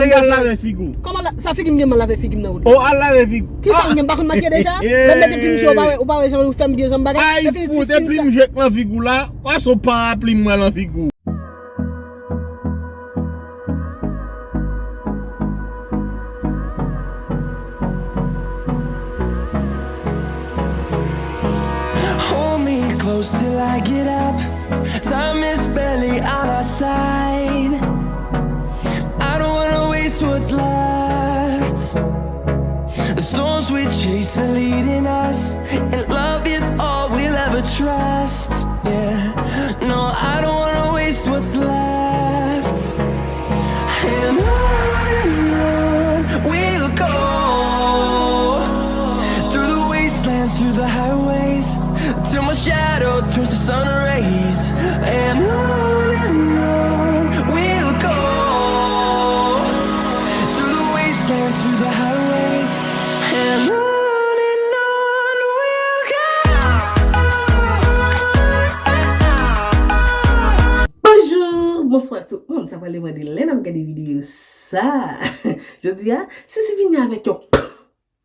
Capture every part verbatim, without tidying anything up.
Nèg al lave figi w. Kòman la, sa figi m gen mal lave figi m nan wout? O, al lave figi w. Kisa m gen, m pa konn make deja? Lè m mete plim je, ou pa wè, ou pa wè jan ou fè m byen jan m bagay? Ay, fout, e plim je k nan figi w la. Kwa se w pa plim mwen nan figi w? Hold me close till I get up. Time is barely on our side. I don't wanna waste what's left. The storms we chase are leading us, and love is all we'll ever trust. Yeah, no, I don't wanna waste what's left. And on and on we'll go, through the wastelands, through the highways, till my shadow turns to sun rays. And on and on we'll go, through the wastelands, through the highways. And on and on we'll go. Bonjou, bonswa tout moun. Sa pral depann de lè n ap gade videyo sa. Jodi a, Sisi vini avèk yon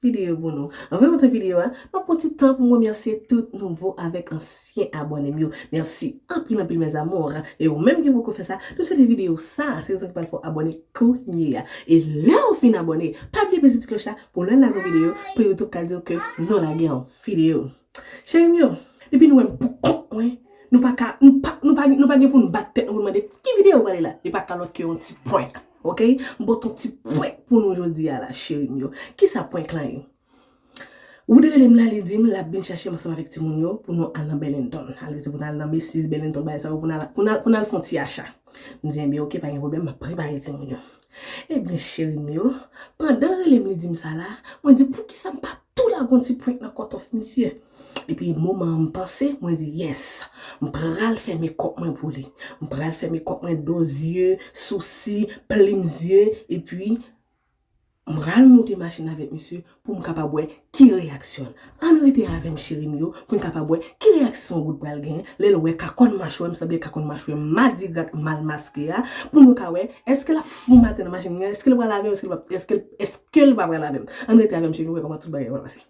videyo pou nou. Anvan m montre videyo a, m ap pran ti tan pou m remèsye tout nouvo avèk ansyen abòne m yo. Mèsi anpil, anpil, mes amours. E ou menm ki poko fè sa, nou swete videyo sa, se rezon ki pral fè w abòne kounye a. E lè w fin abòne, pa bliye peze ti klòch la pou lè n lage yon videyo, pou YouTube ka di w ke nou lage yon videyo. Cheri m yo, depi nou wè m pou kont mwen, nou pa ka, nou pa, nou pa, nou pa gen pou n bat tèt nou pou n mande ki videyo w prale la. Li pa ka lòt ke yon ti prank, oke? M pote yon ti prank pou nou jodi a la, cheri m yo. Kisa prank lan ye? Wood rele m la, li di m l ap vin chache m ansanm avèk timoun yo pou nou al nan Burlington. Al, vle di pou n al nan Macy's, Burlington, bagay sa yo, pou n al, pou n al, pou n al fè yon ti acha. M di, enben, oke, pa gen pwoblèm, m ap prepare timoun yo. Ebyen, cheri m yo, pandan l rele m, li di m sa la, mwen di, poukisa m pa tou lage yon ti prank nan kòtòf misye? Epi, moman an, m panse, mwen di, yes, m pral fè mekòp mwen pou li. M pral fè mekòp mwen, do, zye, sousi, plim zye, epi, m pral moute machin avèk misye pou m kapab wè ki reyaksyon l. Ann rete avè m, cheri m yo, pou n kapab wè ki reyaksyon Wood pral gen lè l wè kakòn machwè m, sanble kakòn machwè Madigra k mal maske a, pou nou ka wè èske l ap fou maten nan machin li an, èske l pral avè m, èske l pa, èske l, èske l pa pral avè m. Ann rete avè m, cheri m, pou wè kòman tout bagay yo pral pase.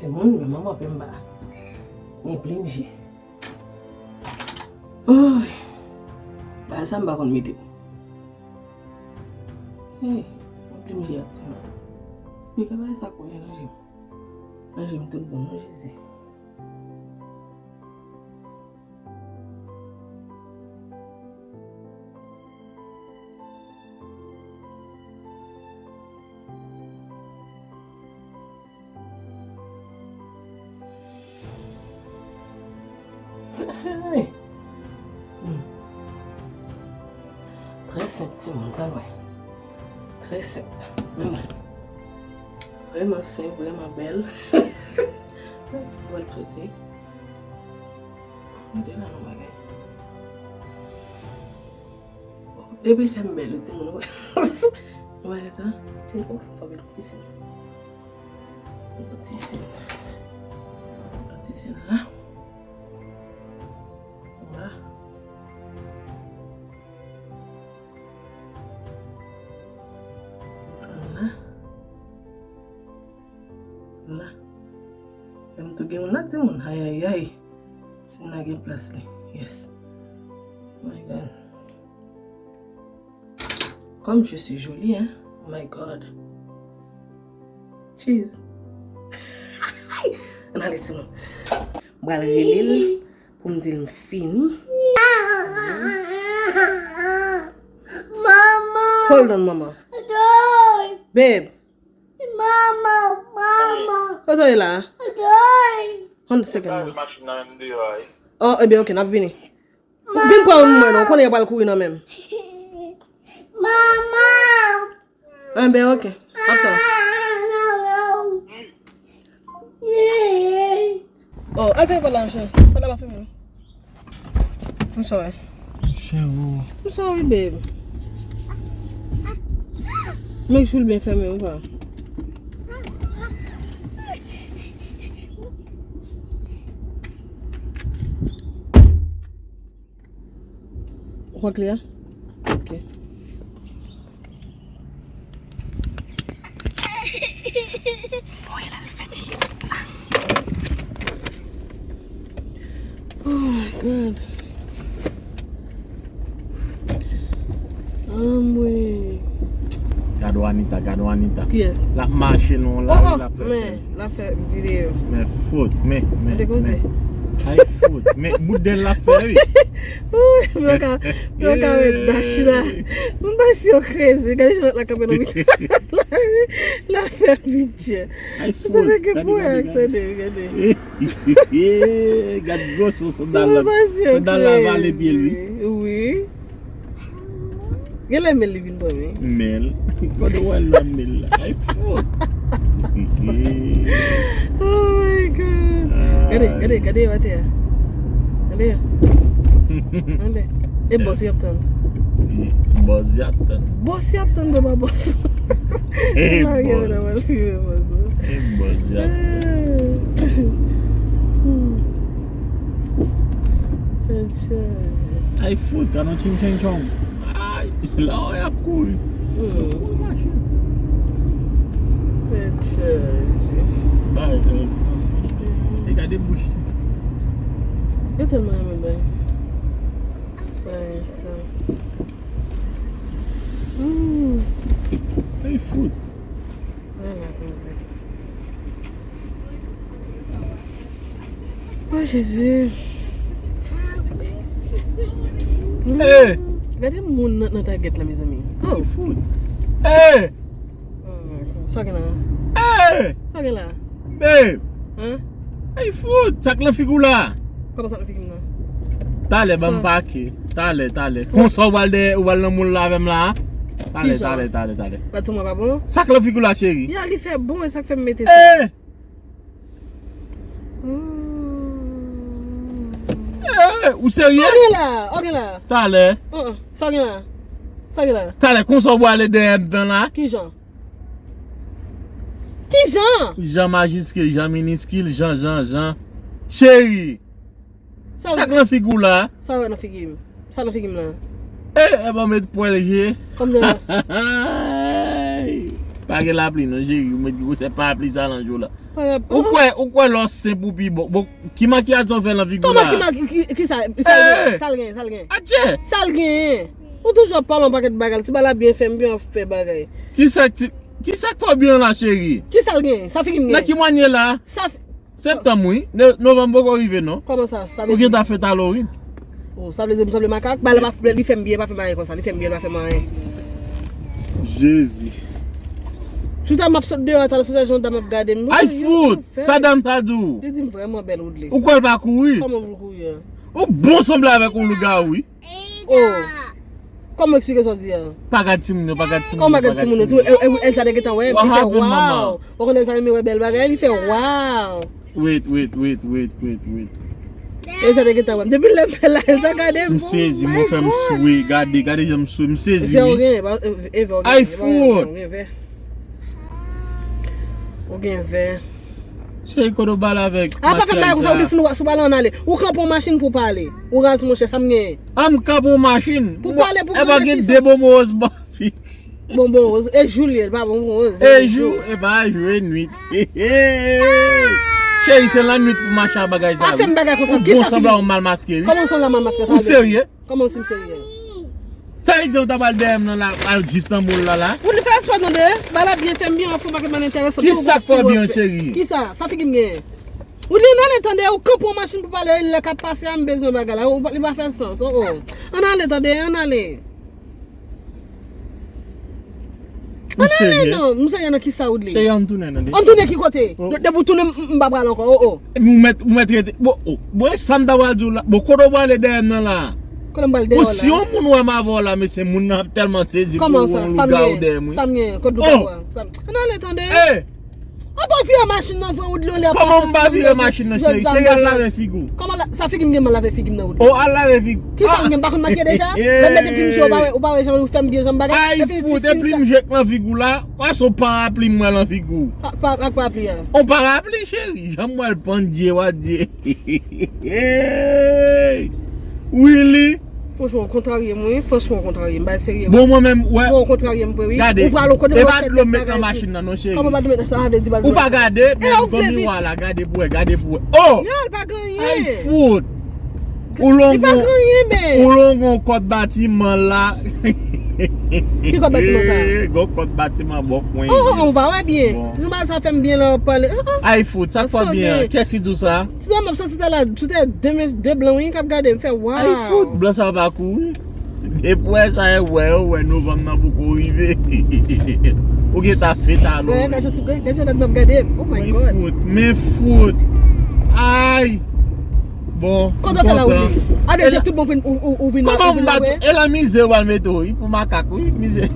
Timoun, men manman pe m ba. Ni plim je. Oy. Bagay sa m pa konn mete. Hey, mwen plim je a timoun. Li ka bagay sa kole nan je m. Nan je m tout bon, non, Jezi. Trè senp, timoun, sa l wè. Trè senp. Men bon. Vrèman senp, vrèman bèl. Bèl prete. Gade la nan bagay. Depi l fè m bèl, wi, timoun, wi. Ou wè sa? Ti, oh, fò m met yon ti sèl. Yon ti sèl. Yon ti sèl la. Vwala. Vwala. La. Menm tou gen moun la, timoun. Ay, ay, ay. Si n lage plas li. Yes. Oh my God. Comme je suis jolie, hein? Oh my God. Cheese. Ann ale, timoun. M pral rele l pou m di l m fini. Hold on, mama. Babe. Mama, mama. Kote w ye la? Hold on a second, mama. Machin nan menm deyò a, wi. Oh, ebyen, ok, n ap vini. Vin pran yon mwen non, konnen y ap al kouri nan menm. Mama. Enben, ok. Ap tann. Oh, al fè pòt la, monchè. Pòt la pa fèmen. I'm sorry. Chè ou. I'm sorry, babe. Make sure l byen fèmen ou pa. Ou pran kle a? Ok. Voye l al fèmen pòt la. Oh my God. Anmwe. Gad Wanita, gad Wanita. Kiyès? L ap mache nan la ri, l ap fè sèl. L ap fè videyo. Men fout, men, men, men. Ay fout, men bout dèl l ap fè, wi. Wi, mwen ka, mwen ka wè dach la. Mwen pa si yo kreze, gade jan lòt la kanpe nan mitan lari, l ap fè pidjè. Ay fout, gade, gade, gade. Gade gwo sou sandal la. Sandal la vale pye l, wi. Wi. Genlè men li vin pran men. Men. Kote w wè l nan men la? Ay fout. Oh my God. Gade, gade, gade atè a. Gade. Gade. E bòs y ap tann. Bòs y ap tann. Bòs y ap tann, baba bòs. E bòs. E bòs y ap tann. Tèt chaje. Ay fout, gad yon ching ching chong. Ay, la w ap kouri. Kouri machin. Tèt chaje. Bay, e gade bouch li. Yo tèlman renmen bay. Bay sa. Ay fout. Ala koze. Oh, Jezi. Gade moun nan, nan tagèt la, mezanmi. Oh. Fout. Sa gen la? Sa gen la? Babe. Ay fout, sa k nan figi w la? Kòman sa k nan figi m nan? Talè, ban m pake. Talè, talè. Konsa w pral dèyè, w pral nan moun la avè m la? Talè, talè, talè, talè. Pral tou mwen pa bon? Sa k nan figi w la, cheri? Ya, li fè bon, e sa k fè m mete sa. Ou serye? Sa gen la? Sa gen la? Talè. Sa gen la? Sa gen la? Talè, konsa w pral dèyè m nan la? Kijan? Kijan? Jan majiskil, jan miniskil, jan, jan, jan. Cheri. Sa k nan figi w la? Sa w wè nan figi m? Sa nan figi m la? E, e ban met pwèl je. Kòm de la. Pa gen lapli non, cheri, ou met gwosè parapli sa nan je w la. Ou kwè, ou kwè lè w senp ou pi bon. Bon, ki makiyaj sa w fè nan figi w la? Kòman ki maki-, ki, ki sa, sa l gen, sa l gen, sa l gen? Adje! Sa l gen? Ou toujou ap pale yon pakèt bagay, ti bagay la byen fè, m byen ap fè bagay. Kisa ki, kisa k fè w byen la, cheri? Kisa l gen? Sa figi m gen? Nan ki mwannen la? Sa f-, Septanm, wi. No-, novanm poko rive, non. Kòman sa? Sa vle di? Ou gentan fèt Halloween. Oh, sa vle di m sanble makak? Bagay la pa fè, li fè m byen, pa fè m anyen konsa. Li fè m byen, li pa fè m anyen. Jezi. Chita m ap sot deyò, talè sou sa, jan dam ap gade m. Ay fout! Sa dam sa di w? Li di m vrèman bèl, Woodley. Ou kwè l pa kouri? Kòman pou l kouri a? Ou bon sanble avèk yon lougawou, wi. Oh. Kòman eksplike sa w di a? Pa gad timoun yo, pa gad timoun yo, pa gad timoun yo. Elsa te gentan wè m, li fè waw. Ou konn Elsa renmen wè bèl bagay, li fè waw. Wait, wait, wait, wait, wait, wait. Elsa te gentan wè m. Depi lè m fè la, Elsa gade m. M sezi, mwen fè m swe, gade, gade jan m swe, m sezi wi. Ay fout! Ou gen vè. Cheri, kote w pale avèk matyay sa? A, pa fè bagay konsa, ou di si nou, si w pale ann ale. Ou kanpe yon machin pou w pale. Ou raz monchè, sa m genyen. A, m kanpe yon machin? Pou pale, pou pale. E pa gen de bonbon woz bò fi. Bonbon woz, e jou l ye, pa bonbon woz. E jou, e pa jou, e nwit. Cheri, se lannwit pou mache ak bagay sa wi. Pa fè m bagay konsa. Ou bon sanble yon mal maske wi. Kòman w sanble mal maske? Ou serye? Kòman si m serye? Sa vle di ou ta pral dèyè m nan la, al jis nan mòl la la? Pou li fè espwa tande, bagay la byen fè m byen anfòm, pa gen bagay enteresan. Kisa k fè w byen cheri? Kisa? Sa figi m genyen? Ou di ann ale tande, ou kanpe yon machin pou pale, lè k ap pase a m bezwen bagay la, ou pa, li pa fè sans, oh, oh. Ann ale tande, ann ale. An ale non, m serye nan kisa ou li? Cheri, ann tounen nan de. Ann tounen ki kote? Depi w tounen m pa pral ankò. Oh, oh. Ou mèt, ou mèt rete. Bon, oh, bon, e sa m ta pral di w la. Bon, kote w prale dèyè m nan la? Kote m pral dèyè w la? Si yon moun wè m avè w la, mesye, moun nan ap tèlman sezi pou yon lougawou dèyè m, wi. Sa m gen? Kote lougawou a? Ann ale tande. An pa vire machin nan vre, ou di yon lè ap pase. Kòman m pa vire machin nan, cheri? Cheri, al lave figi w. Kòman sa figi m gen mal lave figi m nan ou di? Oh, al lave figi w. Kisa m gen, m pa konn makiye deja? Lè m mete plim je, ou pa wè, ou pa wè jan ou fè m byen, jan m bagay? Ay fout, e plim je k nan figi w la. Wè se yon parapli m wè nan figi w. Pa, pa, ak parapli a. On parapli, cheri. Jan m wè l pandye, w a di. Willy. Franchman, ou kontrarye m, wi. Franchman, ou kontrarye m. Bay serye. Bon, mwen menm, wè. Bon, ou kontrarye m vre, wi. Gade. Ou pral kote e pa dlo met nan machin nan, non, cheri. Kòman pa dlo met sa, sa vle di pa dlo. Ou pa gade, men ban miwa la, gade pou wè, gade pou wè. Oh! Yo, l pa gen anyen. Ay fout. Ou longon, ou longon kòt batiman la. Ki kòt batiman sa? Eh, gon kòt batiman bò kwen. Oh, oh, oh, ou pa wè byen. Bon. Nou ba sa fè m byen lè w ap pale. Oh, oh. Ay fout, sa k fè w byen an? Kiyès ki di w sa? Ti dam ap sòti talè, tout e de men, de blan wi k ap gade m fè waw. Ay fout, blan sa pa kouri. Depi w wè sa e wè, ou wè novanm nan poko rive. Ou gentan fè talon. Gade, gade, gade, gade, gade, gade, gade, oh my God. Men fout, men fout. Ay. Bon. Kote w fè la ou li? A de tout bon vin ou ou ou vin la. Kòman ou vin la vre? E la mizè w al mete w, wi, pou makak, wi, mizè.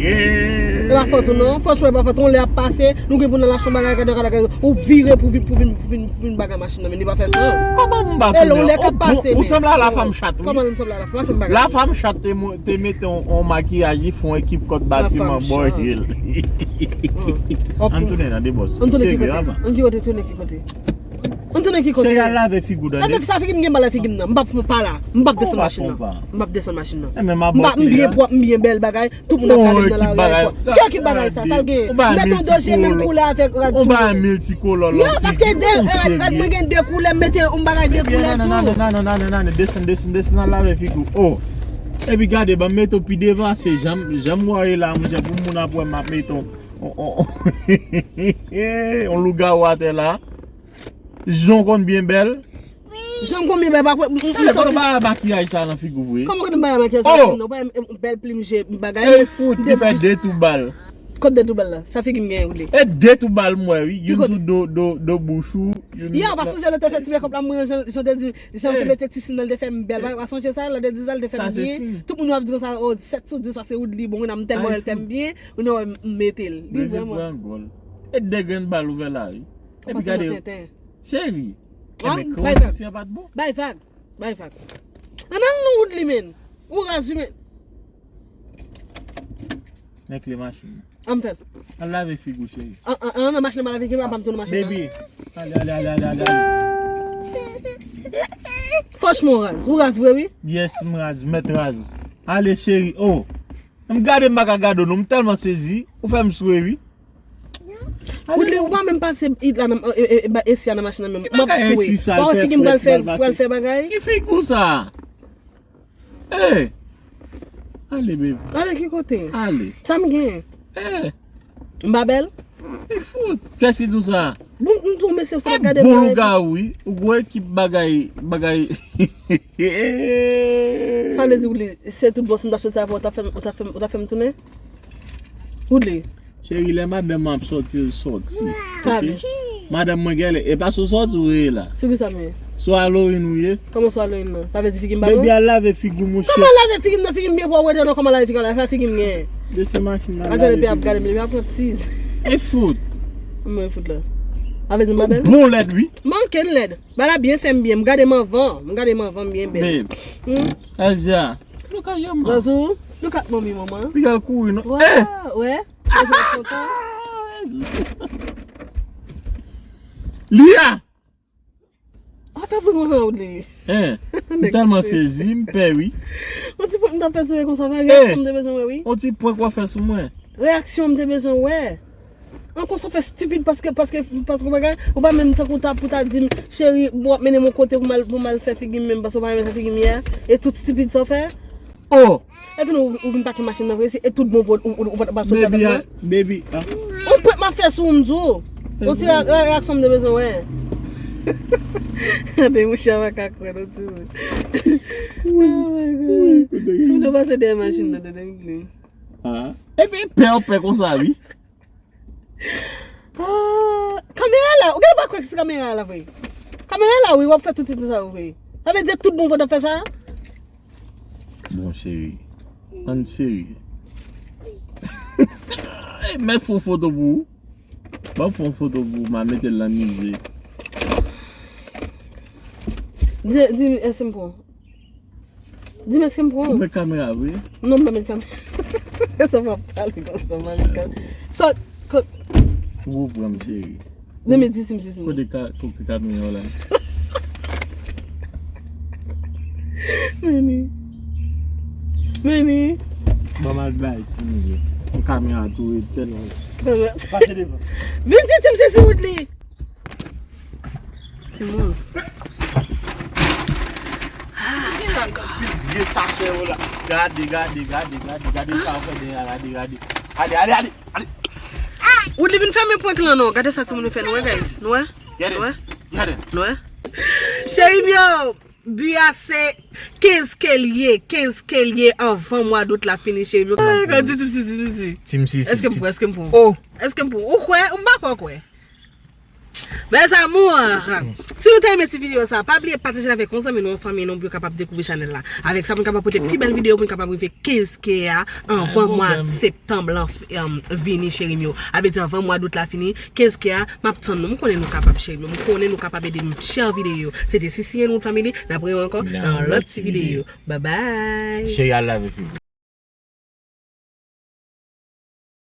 E pa fòt ou non, franchman e pa fòt ou, yon lè ap pase, nou gen pou n al achte yon bagay, gade, gade, gade, ou vire pou vin, pou vin, pou vin, pou vin bagay machin nan, men li pa fè sans. Kòman m pa tounen? E lè k ap pase, ou sanble a la femme chat, wi. Kòman m sanble a la femme? Fè m bagay. La femme chat te, te mete yon, yon makiyaj, li fè yon ekip kòt batiman bò je l. Ann tounen nan de bòs. Ann tounen ki kote? Ann ki kote? Tounen ki kote? Ann tounen ki kote? Cheri, al lave figi w tande. Sa figi m gen mal lave figi m nan. M p ap fè pa la. M p ap desann machin nan. M p ap desann machin nan. M byen pwòp, m byen bèl bagay. Tout moun ap gade m nan lari a. Ki ekip bagay sa? Sa l gen? M mete yon doje menm koulè avèk rad sou mwen. Yo, paske de rad mwen gen de koulè, m mete yon bagay de koulè tou. Nane, nane, nane, nane, desann, desann, desann, al lave figi w. Oh. Epi gade, ban m mete w pi devan, se jan m, jan m wè w ye la, monchè, pou moun ap wè m ap mete w. On, on, on lougawou atè la. Jan w konn byen bèl. Jan m konn byen bèl, pa kwè. Talè, kote w bay makiyaj sa nan figi w vre? Kòman kote m bay makiyaj sa nan figi m nan? Ou pa wè m, m bèl plim je, m bagay. Ey fout, li fè de tou bal. Kot de tou bal la? Sa figi m genyen ou li? E de tou bal m wè wi. Youn sou do, do, do bouch ou, youn. Yè, ou pa sonje lè te fè ti mekòp la, mwen jan, jan te di, jan te mete ti sin nan, li te fè m bèl. Pa, pa sonje sa, lè te di sa, li te fè m byen. Tout moun yo ap di konsa, oh, sèt sou dis, paske ou li bon, nan m tèlman wè l fè m byen, ou nan wè m mete l. Li vrèman. E de grenn bal ou fè la wi. Epi gade, cheri. Enben, konsisyan pa t bon. Bay vag. Bay vag. Ann al non Woodly, men. Ou raz wi, men. Men kle machin nan. An m fè l. Al lave figi w, cheri. An, an, an, nan machin nan, m al lave figi m, apa m tounen machin nan. Baby. Ale, ale, ale, ale, ale, ale. Franchman, ou raz. Ou raz vre, wi. Yes, m raz. Mèt raz. Ale, cheri. Oh. M gade m pa ka gade w non, m tèlman sezi. Ou fè m swe wi. Ou li, ou pa menm pase it la nan, e, e, e, ba, esi a nan machin nan menm. M ap swe. Ou pa wè figi m pral fè, pral fè bagay? Ki figi w sa? Ey! Ale, baby. Ale ki kote? Ale. Sa m gen? Ey! M pa bèl? Li fout. Kiyès ki di w sa? Bon, m di w mesye, ou sa gade bon bagay. Lougawou wi. Ou gwo ekip bagay, bagay. Sa vle di ou li, se tout bòs m t ap soti avè w, ou t ap fè m, ou t ap fè m, ou t ap fè m tounen? Ou li. Cheri, lè madanm mwen ap sòti, l sòti. Oke? Madanm mwen genlè, e pa sou sòti ou ye la. Sou ki sa m ye? Sou Halloween ou ye? Kòman sou Halloween nan? Sa vle di figi m pa bon? Baby, al lave figi w, monchè. Kòman lave figi m nan? Figi m byen pwòp, wete non, kòman lave figi m? Sa figi m gen. Desann machin nan. Gade epi ap gade m, epi ap pran tiz. E fout. Mwen fout la. Sa vle di m pa bèl? Bon lèd, wi. Manke n lèd. Bagay la byen fè m byen. M gade m anvan. M gade m anvan, m byen bèl. Babe. Hmm? Elzia. Look at your mom. Zazou, look at mommy, mama. Li al kouri, non? Wè, wè. Lia! Ata pou mwen ou li. Hein? M tèlman sezi, m pè wi. On ti prank m t ap fè sou mwen konsa, pa reyaksyon m te bezwen wè wi. On ti prank w ap fè sou mwen. Reyaksyon m te bezwen wè. An konsa w fè stupid paske, paske, paske w pa gen, ou pa menm tankou ta pou ta di m, cheri, w ap mennen m yon kote pou m al, pou m al fè figi m menm, paske w pa renmen fè figi m yè, e tout stupid sa w fè. Oh! Epi nou, ou vin pake machin nan vre, e tout bon vre, ou, ou, ou pa, pa sot avèk mwen. Baby, ah. On prank m ap fè sou ou, m di w. On ti re-, re-, reyaksyon m te bezwen wè. Gade, mouche a pa ka kwè, non, ti moun. Oh my God. Ti moun yo pase dèyè machin nan, tande m di. Ah. Epi pè w pè konsa wi. Ah, kamera la, ou gen pa kwè se kamera la vre. Kamera la wi, w ap fè tout sa vre. Sa vle di tout bon vre w ap fè sa? Bon cheri, ann serye. Mèt fè yon foto pou ou. Ban m fè yon foto pou ou, m a mete l nan mize. Di, di, èske m pran? Di m èske m pran? Ou met kamera vre? Non, m pa met kamera. Sa pa pale konsa, malika. Sa, ko- Ou pran m cheri. Meni, di si m si si. Kote ka, kote kamera la? Meni. Meni. Ban m al bay ti moun yo. Yon kamera tou red tèlman. Pase devan. Vin di si m si si Woodly. Timoun. Vye sachè yo la. Gade, gade, gade, gade, gade sa yo fè dèyè a, gade, gade. Gade, gade, gade, gade. Woodly vin fèmen prank lan non. Gade sa timoun yo fè nou wè guys. Nou wè? Gade. Nou wè? Gade. Nou wè? Cheri m yo, bi a se kenz ke l ye, kenz ke l ye anvan mwa dout la fini cheri m yo. Gade ti m si si si. Ti m si si. Èske m pran? Èske m pran? Oh. Èske m pran? Ou kwè? M pa kwè, kwè. Mes amours, si nou te renmen ti videyo sa, pa bliye pataje l avèk yon zanmi nou, yon fanmi nou, pou yo kapab dekouvri chanèl la. Avèk sa, pou n kapab pote pi bèl videyo, pou n kapab rive kenz ke a anvan mwa septanm lan vini, cheri m yo. A vle di anvan mwa dout la fini, kenz ke a, m ap tann nou. M konnen nou kapab, cheri m yo. M konnen nou kapab ede m share videyo. Se te Sisi and Wood Family. N ap rewè ankò nan lòt ti videyo. Bye bye. Cheri, I love you.